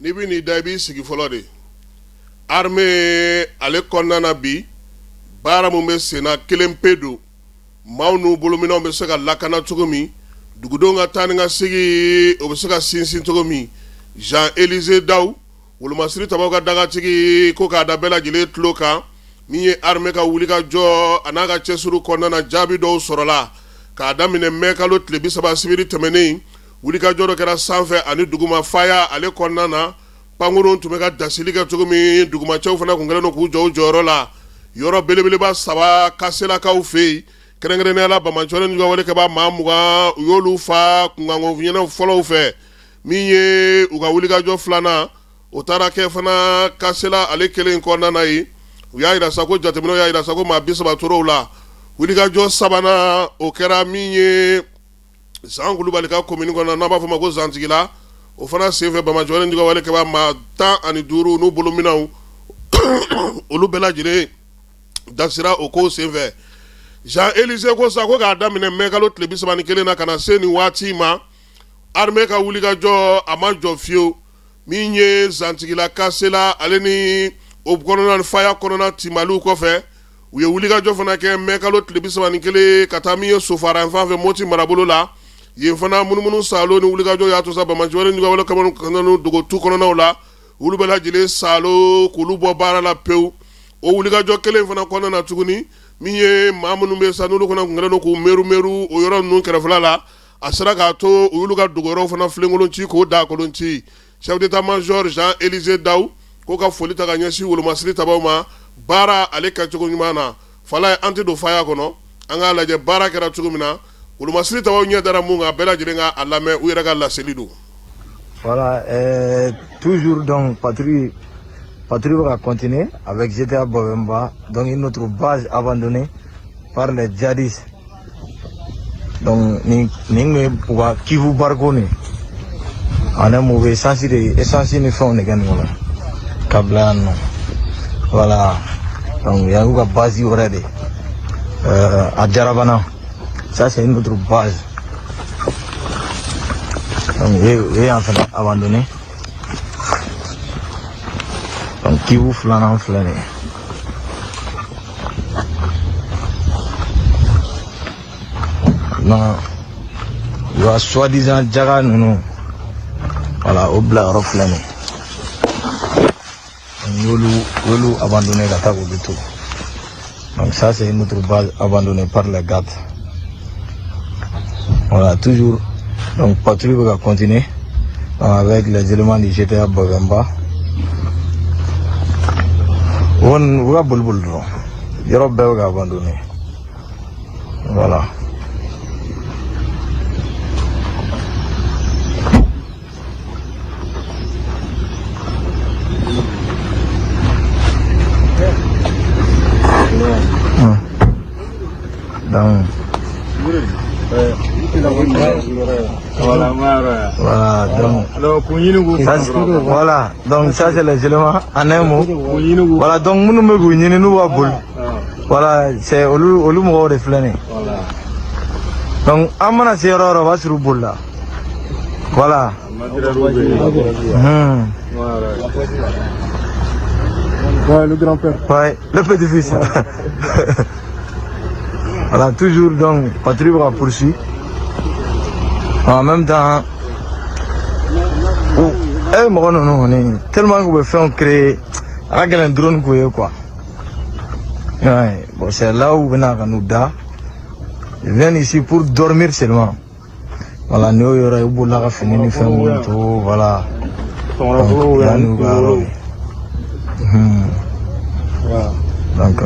N'i bɛ n'i da, i b'i sigi fɔlɔ de. Armée ale kɔnɔna na bi, baara min bɛ senna, kelen pe don. Maaw n'u bolominɛnw bɛ se ka lakana cogo min, dugudenw ka taa ni ka segin, o bɛ se ka sinsin cogo min. Jean Élisée Daw, wolomasiri tabaw ka dagatigi, ko k'a da bɛɛ lajɛlen tulo kan, min ye armée ka wulikajɔ a n'a ka cɛsiri kɔnɔna na, jaabi dɔw sɔrɔla k'a daminɛ mɛ kalo tile 30, sibiri tɛmɛnen. Wulikajɔ dɔ kɛra sanfɛ ani duguma Faya ale kɔnɔna na. Pankurun tun bɛ ka dasili kɛ cogo min, dugumacɛw fana tun kɛlen don k'u jɔ u jɔyɔrɔ la yɔrɔ belebeleba saba Kaselakaw fɛ yen, kɛrɛnkɛrɛnnenya la banbaanciwale ni juguya maa 20, u y'olu fa kunkanko ɲɛnɛ fɔlɔw fɛ. Min ye u ka wulikajɔ filanan, o taara kɛ fana Kasela ale kelen kɔnɔna na yen. U y'a jira sa ko jateminɛw y'a jira sa ko maa 30 tor'o la. Wulikajɔ sabanan, o kɛra min ye Zan Kulubali ka commune kɔnɔ, n'an b'a fɔ ma ko Zantigila, o fana senfɛ banbaanciwale ni juguya walekɛbaa maa 15 n'u bolominɛnw, olu bɛɛ lajɛlen dasira o ko senfɛ. Jean Élisée ko sa ko k'a daminɛ mɛ kalo tile 31 na ka na se nin waati ma, armée ka wulikajɔ a ma jɔ fiyewu. Min ye Zantigila, Kasela ale ni o kɔnɔna Faya kɔnɔna Timaliw kɔfɛ, u ye wulikajɔ fana kɛ mɛ kalo tile 31 ka taa min ye Sofara fan fɛ, Moti marabolo la. Yen fana, munumunu salo ni wulikajɔ y'a to sa banbaanciwale ni juguya wale dogo tu kɔnɔnaw la, olu bɛɛ lajɛlen salo k'olu bɔ baara la pewu. O wulikajɔ kelen fana kɔnɔna na tuguni, min ye maa minnu bɛ sa, n'olu fana tun kɛlen don k'u meru meru o yɔrɔ ninnu kɛrɛfɛla la, a sera k'a to u y'olu ka dogoyɔrɔw fana filenkolon ci k'o dakolon ci. Chef d'état-major Jean Élisée Daw ko ka foli ta ka ɲɛsin wolomasiri tabaw ma baara ale kɛcogo ɲuman na. Fala ye, an tɛ don Faya kɔnɔ, an k'a lajɛ baara kɛra cogo min na, wolomasiri tabaw ɲɛ dara mun kan. Bɛɛ lajɛlen ka a lamɛn, u yɛrɛ ka laseli don. Voilà, toujours donc patrouille, patrouille va continuer avec GTA Babemba, donc une autre base abandonnée par les djihadistes. Donc nin ye u ka Kivu bariko nin ani mun bɛ essence de, essence ni fɛnw de kɛ nin kɔnɔ ka bila yan nɔ. Voilà, donc yan y'u ka base wɛrɛ de à Jarabana. Ça, c'est une autre base. Donc u ye yan fana abandonné. Donc Kivu filanan filɛ nin ye. Non, u ka soi-disant jaga ninnu, voilà, o bila yɔrɔ filɛ nin ye. U y'olu abandonné ka taa k'olu to. Donc ça, c'est une autre base abandonnée par les GAT. Voilà, toujours donc patrouille bɛ ka continuer avec les éléments du GTA Babemba. U kɔni u ka boli boli dɔrɔn, yɔrɔ bɛɛ bɛ ka abandonné. Voilà. Donc voilà, donc ça, voilà, donc ça, c'est les éléments en un mot. Voilà, donc minnu bɛ k'u ɲini n'u b'a boli. Voilà, c'est olu mɔgɔw de filɛ nin ye. Donc an mana se yɔrɔ o yɔrɔ, o b'a sɔrɔ u bolila. Voilà. Ouais, le grand-père. Ouais, le petit-fils. Voilà, toujours donc, patrouille va poursuivre. En même temps, oh, eh, mɔgɔ ninnu kɔni, tellement k'u bɛ fɛnw créer, a ka gɛlɛn drone k'o ye quoi. Ouais, bon, c'est là où u bɛna ka n'u da. Ils viennent ici pour dormir seulement. Voilà, nin y'o yɔrɔ ye, u bolila ka fini ni fɛn minnu to, voilà. Donc, yan y'u ka yɔrɔ ye. Donc,